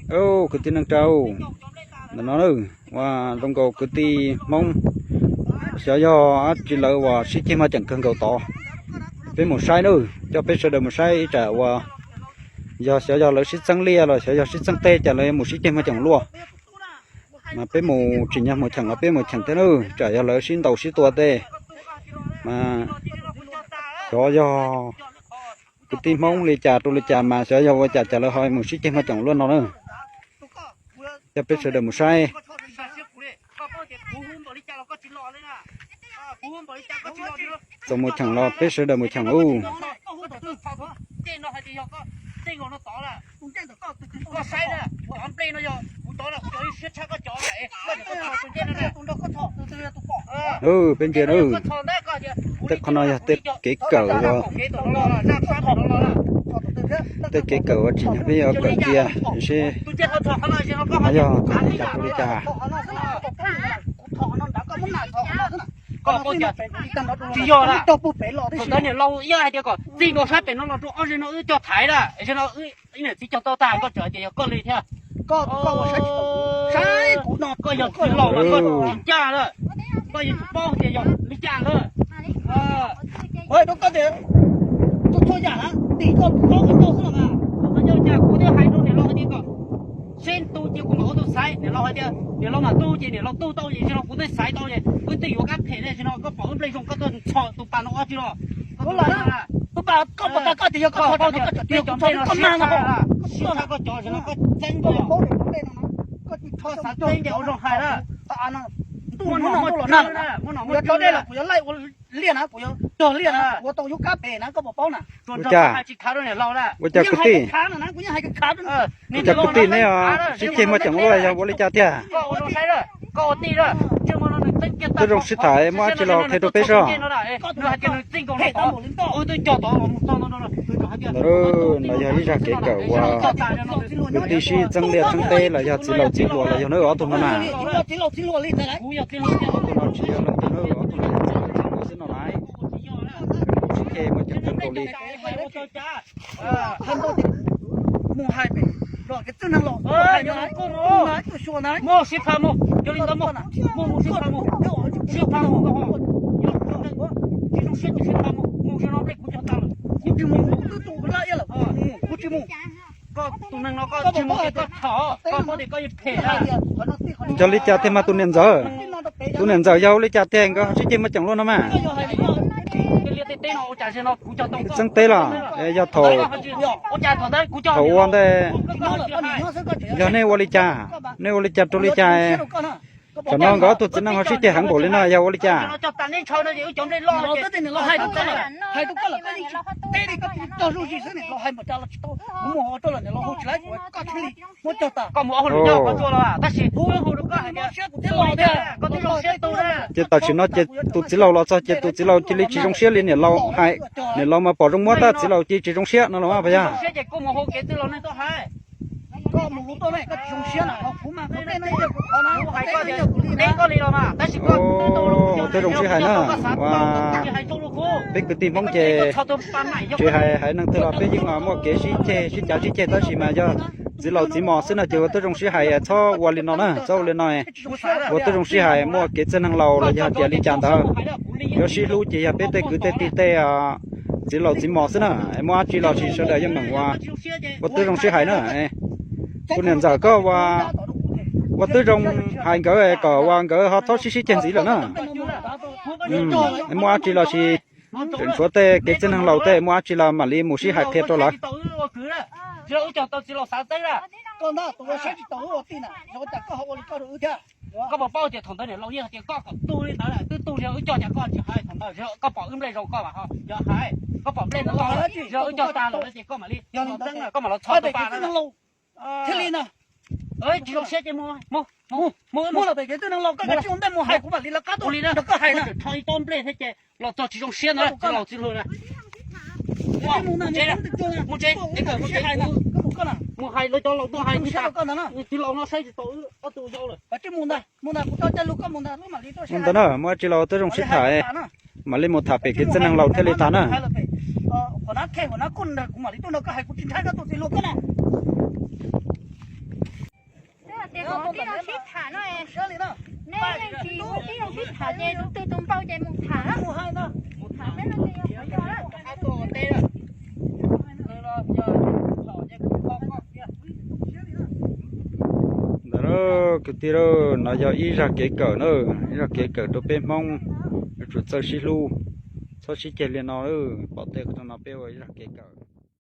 Kwv tij neej tsa, ntawm no na, uas zoo nkaus kwv tij Hmoob xyov yog dab tsi lawv uas sib ceg maj ceem kawg nkaus tod. Peb mus saib na, coj peb sawv daws mus saib ib tsam uas yog xyov yog lawv sib txeeb liaj los xyov yog sib txeeb teb cas lawv mus sib ceg maj ceem luaj. Mas peb mus tsim nyog mus cheem los peb mus cheem thiab na, tsam yog lawv sib ntaus sib tua tej. Mas xyov yog kwv tij Hmoob li cas rau li cas mas xyov yog ua cas cas lawv ho mus sib ceg maj ceem luaj no na. Coj peb sawv daws mus saib. Txaus mus cheem los peb sawv daws mus cheem ub. Peb ntsia na, tej qhov no yog tej kev kawm uas, tej kev kawm uas tsim nyog peb yuav kawm cia, seb yog li cas li cas. Tsis yog, thaum ntawd niam laus hais tias kom txij nkaus sab pem no los rau ob zeg no wb cog thaiv na, zeg no wb niam txiv cog tau tag koj tseem hais tias yog koj li thiab. Koj yog txiv laus mas koj tsis ncaj lawm, koj yeej tsis paub tias yog li cas lawm. Txhua yam tim koj paub koj tau xwb los mas. Kuv twb hais rau niam laus hais tias kom seb tu ces kuv mam ua tus xaiv, niam laus hais tias niam laus mam tu ces niam laus tu tau ces zeg no kuv twb xaiv tau ces wb twb yuav kab phem ne, zeg no koj pom wb nplej zoo koj tuaj ntxhov tus pas no ua tsi los. Tus pas koj pom tag koj tias yog koj, koj cov nplej no siab tshaj, siab tshaj koj cov zeg no koj txeeb koj, koj xav txeeb ces ua zoo hais na. Ntuj muab nom muab tswb na, muab nom muab tswb na, kuv yuav laij ua liaj na, kuv yuav cog liaj na, kuv ua tau yub kab phem na, koj puas paub na? Ua cas, ua cas kwv tij, ua cas kwv tij neb sib ceg muaj ceem ua luaj yog ua li cas tiag? Twb zoo sib tham, muaj dab tsi los qhia rau peb saib. Ntawd no yog ib zaj kev kawm uas kwv tij sib txeeb liaj txeeb teb los yog txiv laus txiv hluas los yog na ob tug no na. Ob tug no tsis yog leej twg na, ob tug no yog txiv laus txiv hluas xwb no lauj. Sib ceg muaj ceem kawg nkaus li. Mus sib pha mus, yog li ntawd mus, mus mus sib pha mus, sib pha mus, tsis zoo siab ces sib pha mus, mus sib no nplej kuv cog tas lawm, kuv tsis mus, kuv tsis mus. Koj tus neeg no koj tsis mus ces koj tham, koj paub tias koj yuav phem na. Yog li cas tiag mas tus niam ntxawm, tus niam ntxawm yog ua li cas tiag nkawd ho sib ceg muaj ceem luaj no mas? Txeeb teb los yog thaum, thaum ua ntej, yog nej ua li cas, nej ua li cas rau li cas, tam no nkawd ob tug txiv neej ho sib ceg heev npaum li no yog ua li cas? Ces tam sim no ces tus txiv laus los txog ces tus txiv laus cia li tsis zoo siab li niam laus hais, niam laus mas pom zoo muab tab txiv laus cia li tsis zoo siab no los mas puas yog? Twb zoo sib hais na, peb kwv tij Hmoob ces tsis hais haiv neeg twg los peb yeej muaj kev sib ceg sib cav sib ceg tab sis mas yog txiv laus txiv mos xwb no ces ua twb zoo sib hais txhob ua li no na, txhob ua li no. Ua twb zoo sib hais muaj kev txwj neeg laus los yog tias li cas ntawd, yuav sib hlub ces yog peb tej kwv tej tij tej txiv laus txiv mos xwb na, muaj dab tsi los sis sawv daws yeej meem ua, ua twb zoo sib hais na. Tus niam ntxawm koj ua, ua twb zoo hais nkawd kom ua nkawd ho txhob sib sib ceg ntxiv lawm na. Muaj dab tsi los sis tseem tshuav tej kev txwj neeg laus tej muaj dab tsi los mam li mus sib hais qhia rau lawv. Koj puas paub tias thaum ntawd niam laus yeej hais tias koj kom tu li ntawd lawm, twb tu li wb cog cas koj tsis hais thaum ntawd, koj pom wb nplej zoo koj mam ho yog hais, koj pom nplej zoo koj, wb cog tas lawm ces koj mam li txeeb, koj mam los txhos tus pas na. Tsis zoo siab ces mus, mus, mus, mus los pem kev txwj neeg laus, koj tsis ua ntej mus hais kuv mam li lawv qab tuaj nrog koj hais na. Rho ib tob nplej thiab ces los txog tsis zoo siab ntawd txiv laus txiv hluas na. Mus tsev, mus tsev, mus hais lawv cov laus tuaj hais, txiv laus no saib tsis taus wb ob tug yau lawm. Mus ntawd na, muaj dab tsi los twb zoo sib tham, mam li mus tham pem kev txwj neeg laus thiaj li tham na. Qhov na, qhov na kuj nrog kuv mam li tuaj nrog koj hais, kuv tsis ntshai koj tus txiv hluas koj na. Tib zoo sib tham no, nej yeej tsis ua tib zoo sib tham ces tus twg tus npau ces mus tham na. Tham peb no ces yog qhov yog na. Ntawd na, kwv tij lauj, no yog ib zaj kev kawm na, ib zaj kev kawm rau peb Hmoob yuav tsum txawj sib hlub, txhob sib ceg li no. Pom tej qhov no peb ua ib zaj kev kawm.